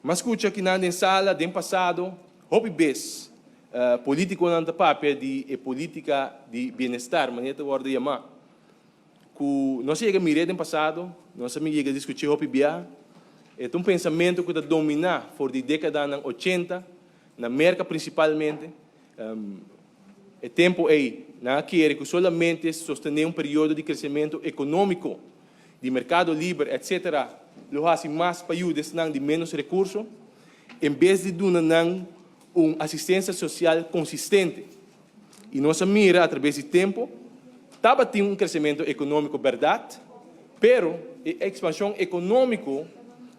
M'a scucha akinan den sala, den pasado, hopi bes, politiconan ta papia di e politica di bienestar, manera ta wordo yama, cu nos a yega mira den pasado, nos a yega discuti hopi bia. E ta un pensamento cu ta domina for di decadanan 80, na Merca principalmente. E tempo ey, nan a kere cu solamente sostene un periodo di crecemento economico, di mercado liber, etc., lo haci mas pa yuda esnan di menos recurso, en bes di duna nan un asistencia social consistente. Y nos a mira a traves di tempo, tabatin un crecemento economico berdad, pero e expansion economico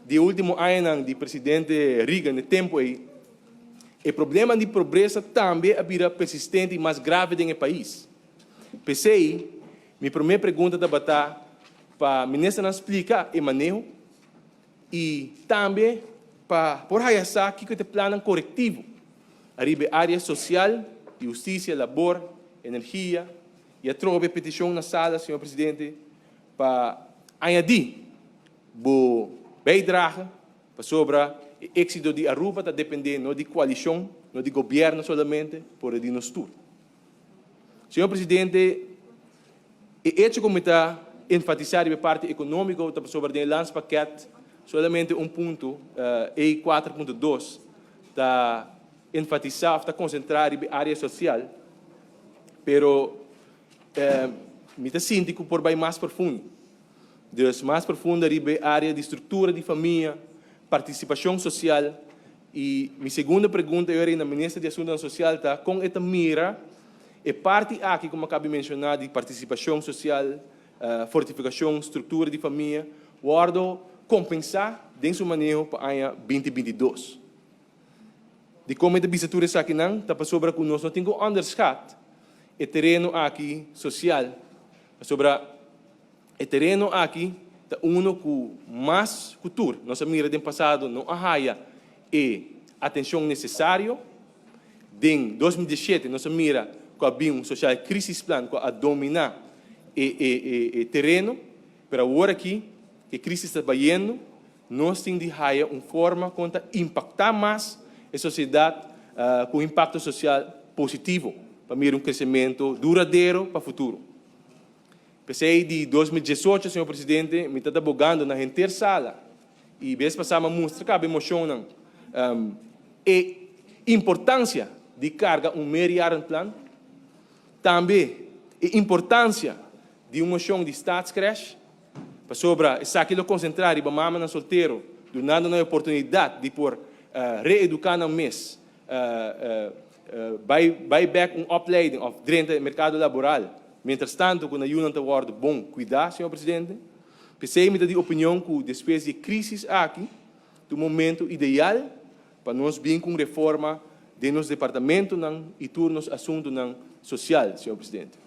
di ultimo añanan di presidente Reagan, e tempo ey, e problema di pobresa tambe a bira persistente y mas grave den e pais. P'esey, mi prome pregunta tabata pa ministernan splica e maneho y tambe pa por haya sa kico ta e plannan corectivo ariba area social, di husticia, labor, energia. Y atrobe peticion na sala, señor Presidente, pa añadi bo bijdrage, pasobra e exito di Aruba ta depende no di coalicion, no di gobierno solamente, pero di nos tur. Señor Presidente, e hecho cu mi ta enfatisa e parti economico, ta pasobra e landspakket, solamente un punto, E4.2, ta enfatisa, ta concentra e area social, pero mi ta sinti cu por bay mas profundo. Dus mas profundo e area di structura di famia, participacion social. Y mi segundo pregunta ta na Minister di Asunto Social, ta con e ta mira e parti aki, como a caba di menciona, di participacion social, fortificacion, structura di famia, wordo compensa den su maneho pa aña 2022. Di con mi ta bisa tur esakinan, ta pasobra cu nos no tin cu onderschat e tereno aki social. Pasobra e tereno aki ta uno cu mas cu tur. Nos a mira den pasado no a haya e atencion necesario. Den 2017 nos a mira cu tabatin un social crisis plan cu a domina e tereno, pero awor aki, e crisis ta bayendo, nos tin di haya un forma con ta impacta mas e sociedad cu impacto social positivo, pa mira un crecemento duradero pa futuro. P'esey di 2018, señor Presidente, mi ta abogando na henter sala y bes pasa m'a mustra caba mocion e importancia di carga un meerjarenplan, tambe e importancia di un mocion di staatscrèche, pasobra esaki lo concentra riba mamanan soltero, dunando e oportunidad di por reeduca nan mes, bay back un opleiding of drenta mercado laboral, mientras tanto, cu nan yiunan ta wordo bon cuida, señor Presidente. P'esey mi ta di opinion cu despues di e crisis aki, ta e momento ideal pa nos bin cu reforma di nos departamentonan y tur nos asuntonan social, señor Presidente.